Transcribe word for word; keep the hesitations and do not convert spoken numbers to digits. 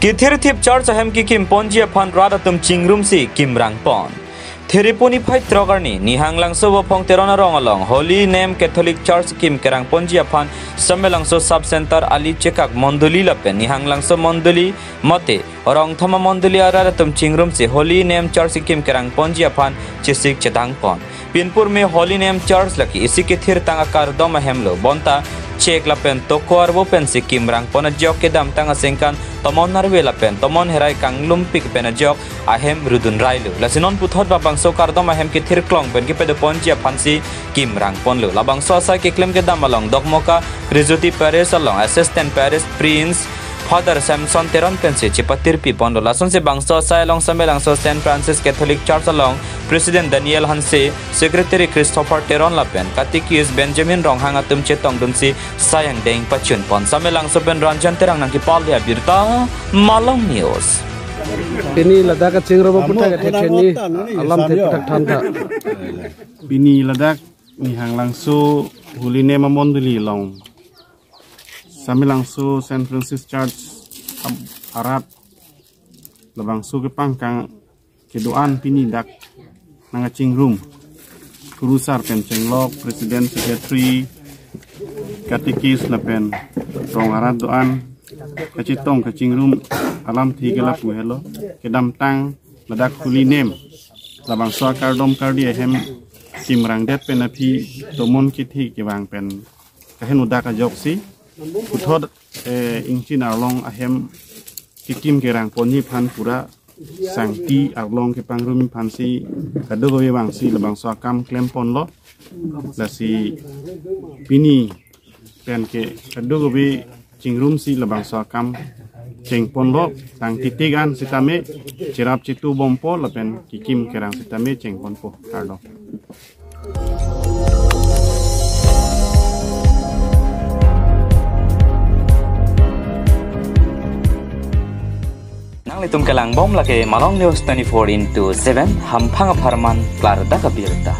Kethirthip Church ahem kekim ponji aphan rat atum chingrumsi kimrang pon. Thiri puni phai throk arni Nihanglangso Vophong Teron arong along Holy Name Catholic Church kim kerang ponji aphan Samelangso Sub Center, Ali Chekak Mondoli lapen Nihanglangso Mondoli mate Rongthoma Mondoli arat atum chingrumsi Holy Name Church kim kerang ponji aphan chesik chedang pon. Pinpur me Holy Name Church lake isi kethirtang akardom ahem lo, bonta chek lapen toko arvo pensi kimrang pon ajok kedamtang asengkan tomon arve lapen tomon herai kanglumpik pen ajok ahem rudun rai lo. Lasi non puthot labangso akardom ahem kethirklong pen kepado ponji aphansi kimrang ponlo. Labangso asai keklem kedam along Dokmoka Krijoti Parish along Assistant Parish Priest Father Samson Teron pensi chepatirpi ponlo. Lasonsi bangso asai along Samelangso Saint Francis Catholic Church along President Daniel Hanse, Secretary Christopher Teron lapen Catechist Benjamin Ronghang atum chetongdunsi sai angdeng pachun pon. Samelangso pen Ranjan Terang nangkepale abirta Malong News. Pini ladak kachingrum aputhak athek keni alamthe aputhak than tha. Pini ladak Nihanglangso Holy Name Mondoli along Samelangso Saint Francis Church ab-, arat labangso kepangkang kedo-an pini dak nangkachingrum kurusar pen chenglok, President, Secretary, Catechist lapen rong arat do-an kachetong kachingrum alamthe ke lapu helo. Kedamtang ladak Holy Name labangso akardom kardi ahem kimrangdet pen aphi tomon kethe kevang pen kahen udak ajoksi puthot, eh, ingchin arlong ahem kekim kerang ponji aphan pura sangti arlong kepangrumji aphansi kadokave vangsi labangso akam klem ponlo. Lasi pini penke kadokave chingrumsi labangso akam cheng ponlo, tang titik an sitame cherap chetu bompo lapen kekim kerang sitame cheng ponpo. Kardom. Nanglitum kelang bom lake Malong News twenty-four into seven, hamphang apharman klardak abirta.